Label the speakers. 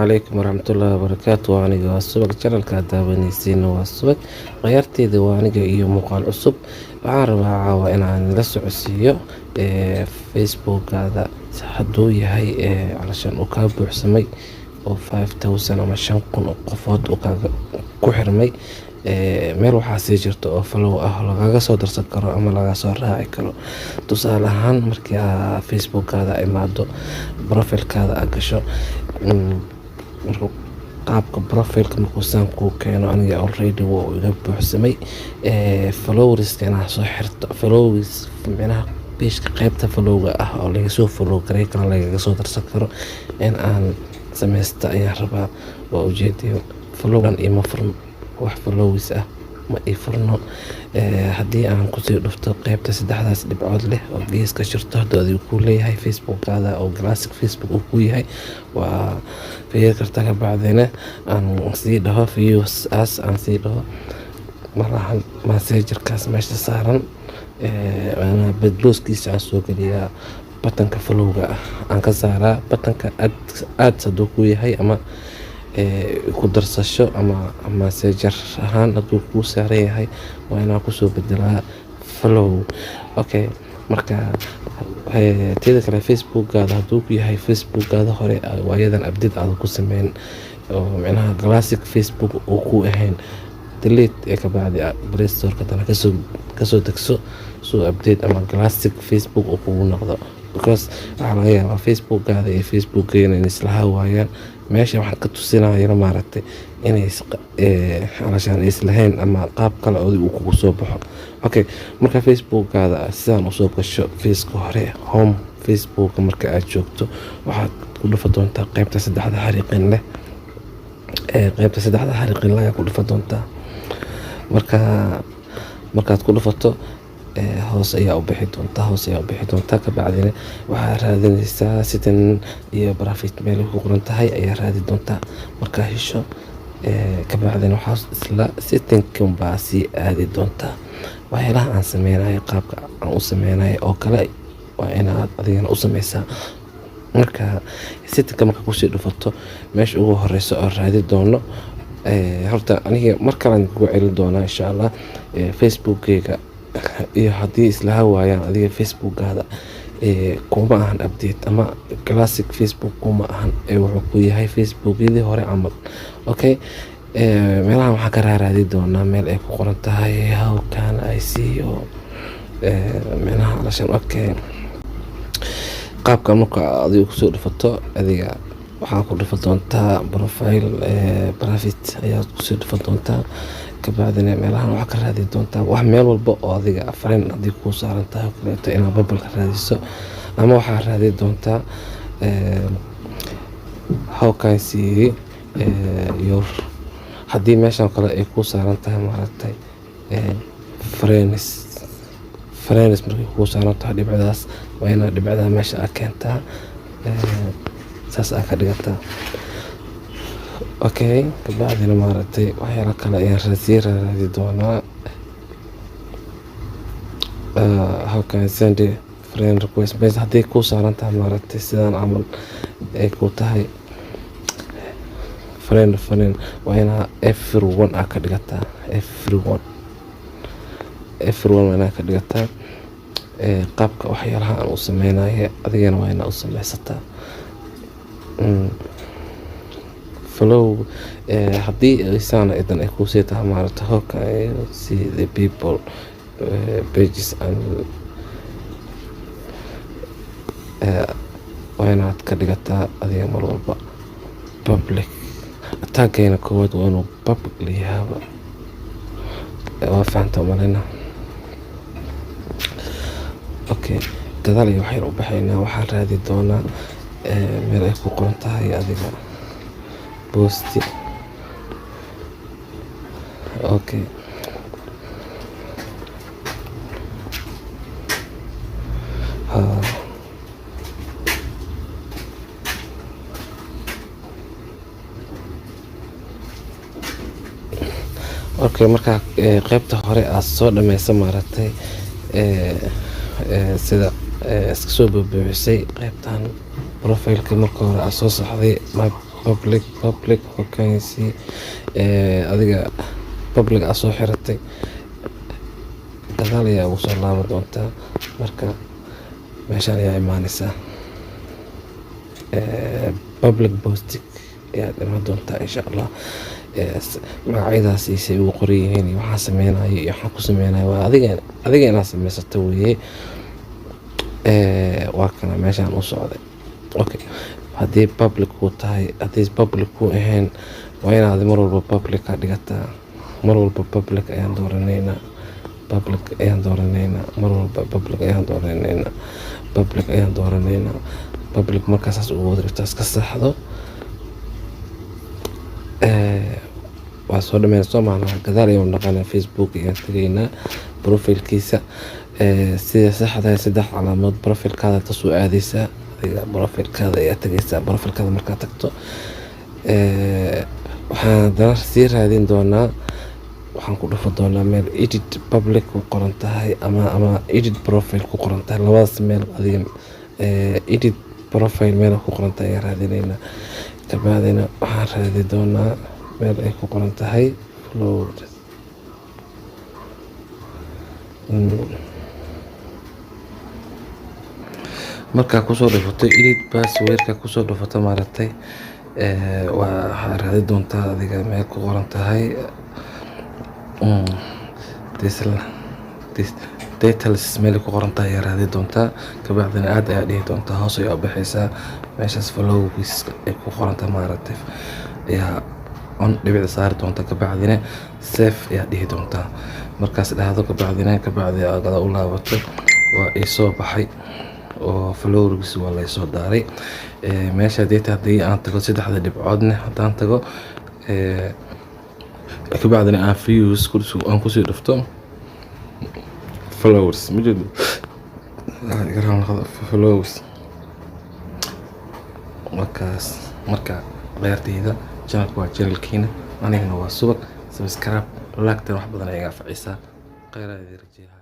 Speaker 1: Calaykum waraxmatullaahi wabarakaatu. Waa aniga, waa Subag. Channelka aad daawanaysiina waa Subag. Khiyaarteeda, waa aniga iyo muuqaal cusub. Waxaan rabaa caawa inaan la socodsiiyo Facebookaada hadduu yahay calashaan uu kaa buuxsamay oo 5000 ama 5000 oo qofood uu kaaga ku xirmay. Meel waxaa sii jirta oo follow ah lagaga soo darsan karo ama laga soo raaci karo. Tusaale ahaan, markii aa Facebookaada imaado, profilekaada aad gasho, markuu qaabka profileka markuu saan kuu keeno, aniga already wuu iga buuxsamay. Followerska inaad soo xirto, followers micnaha pageka qaybta followga ah oo laga soo follow garay karo, lagaga soo darsan karo, in aan sameysto ayaan rabaa. Waa ujeediyo, followgan ima furno, wax followers ah ma ii furno. Haddii aan kusii dhufto qaybta saddexdaas dhibcood leh oo geeska jirto, hadduu adigu kuu leeyahay Facebookaada oo classic Facebook uu ku yahay, waa fiiri kartaa. Ka bacdina aan sii dhaho view as, aan sii dhaho, malahan messengerkaas meesha saaran. Badlooskiisa aan soo geliyaa, buttonka followga ah aan ka saaraa, buttonka ads hadduu ku yahay ama ku darsasho ama messenger ahaan hadduu kuu saaran yahay, waa inaan kusoo bedelaa follow. Okay, marka teeda kale, Facebookaada hadduu ku yahay Facebookaada hore, waayadan update aad ku sameyn oo micnaha classic Facebook uu ku ahayn, delete ee kabacdi Play Store hadana kasoo degso soo update ama classic Facebook uu kugu noqdo, because waxaa laga yaabaa Facebookaada iyo Facebookgeena inay islahaa waayaan. Meesha waxaan ka tusinayana, maaragtay, inay calashaan islahayn ama qaab kale oo uu kugu soo baxo. Okay, marka Facebookaada sidaan usoo gasho, faceka hore, home Facebooka marka aad joogto, waxaad ku dhufa doontaa qeybta saddexda xariiqin leh. Qeybta saddexda xariiqin leh ayaa ku dhufa doontaa. Markaad ku dhufato, hoos ayaa u bixi doontaa, hoos ayaa u bixi doontaa. Kabacdina waxaa raadinaysaa setting iyo privacy meel ku qoran tahay ayaa raadi doontaa. Markaa hesho, kabacdina waxaa isla settingkan baa sii aadi doontaa. Waxyaalaha aan sameynayo, qaabka aan u sameynayo oo kale waa inaad adigana u sameysaa. Marka settingka marka kusii dhufato, meesha ugu horeyso oo raadi doono, horta aniga mar kalean kugu celin doonaa, insha Allah. Facebookgeyga iyo haddii islaha waayaan, adiga Facebookaada kuma ahan update ama classic Facebook kuma ahan, wuxuu ku yahay Facebookyadii hore camal. Okay, meelahan waxaan ka raaraadi doonaa meel ay ku qoran tahay "How can I see you", micnaha calashaan. Okay, qaabka marka adiga kusoo dhufato, adiga waxaa ku dhufa doontaa profile private ayaad kusii dhufa doontaa. Kabacdina meelahan waxaa ka raadi doontaa wax meel walba oo adiga friend haddii kuu saaran tahay oo kaleeto, inaad public ka raadiso, ama waxaa raadi doontaa "How can I see your". Haddii meeshan kale ay kuu saaran tahay, maaragtay, friends markay kuu saaran tahay dhibicdaas, waa inaad dhibicdaa meesha aad keentaa, saas aad ka dhigataa. Okay, kabacdina, maaragtay, waxyaalo kale ayaan sii raadi doonaa. "How can I send a friend request" bes haddii kuu saaran tahay, maaragtay, sidaan camal ay ku tahay friend, waa inaa everyone aad ka dhigataa. Everyone, everyone waa inaa ka dhigataa. Qaabka waxyaalaha aan u sameynaya adigana waa inaa u sameysataa. Follow haddii saan idan ay kusii tahay, maaragtay, "How can I see the people pages and", waa inaad ka dhigataa adiga mar walba public. Ataagayna koowaad waa inuu public yahaaba. Waa fahanta umaleyna. Okay, gadaal iyo waxaynu u baxaynaa. Waxaan raadi doonaa meel ay ku qoran tahay adiga post. Okay, ha. Okay, markaa qeybta hore aad soo dhameysa, maaragtay, sida iska soo buubuuxisay qeybtan profileka, marka hore aad soo saxday my Public, public vacancy, adiga public aa soo xiratay, gadaal ayaa ugu soo laaban doontaa. Marka meeshaan ayaa imaaneysaa, public posting ayaad imaan doontaa, insha Allah. Magacyadaas say ugu qoran yihiin iyo waxaan sameynayo iyo waxaan ku sameynayo waa adiga inaad sameysato weeye. Waa kana meeshaan u socday. Okay, haddii public kuu tahay, haddii public kuu ahayn, waa inaad mar walba public ka dhigataa. Mar walba public ayaan dooraneynaa, public ayaan dooraneynaa, mar walba public ayaan dooraneynaa, public ayaan dooraneynaa. Public markaa saas ugu wada dhigto, iska saxdo. Waa soo dhameyna soo maana, gadaal ayaan dhaqanaa, Facebook ayaan tegaynaa, profile-kiisa. Sida saxda, saddex calaamadood profile-kaada tasoo aadeysaa. Adiga profile-kaada ayaa tegeysaa. Profile-kaada markaa tagto, waxaan haddana sii raadin doonaa, waxaan ku dhufan doonaa meel edit public ku qoran tahay ama edit profile ku qoran tahay. Labadaas meel adiga, edit profile meel ku qoran tahay ayaan raadineynaa. Kabacdina waxaan raadi doonaa meel ay ku qoran tahay followers. Markaa kusoo dhufato edit password-ka, kusoo dhufato, maaragtay, waxaa raadi doontaa adiga meel ku qoran tahay details. Meel ku qoran tahay ayaa raadi doontaa. Kabacdina aad ayaa dhihi doontaa, hoos ayaa u baxaysaa, meeshaas followers ay ku qoran tahay, maaragtay, ayaa on dhibicda saari doontaa. Kabacdina save ayaa dhihi doontaa. Markaas dhahdo, kabacdina kabacdi aad gadaal u laabato, waa ii soo baxay oo followers waa laysoo daaray. Meesha data haddii aan tago, saddexda dhibcoodne haddaan tago, kabacdina aan views aan kusii dhufto, followers ma jeedo, followers markaas. Marka kheyrtayda, channelka waa channelkiina, anigana waa Subag. Subscribe, like-tan wax badan ayaga anfacaysaa. Kheyraa idin rajeeyaa.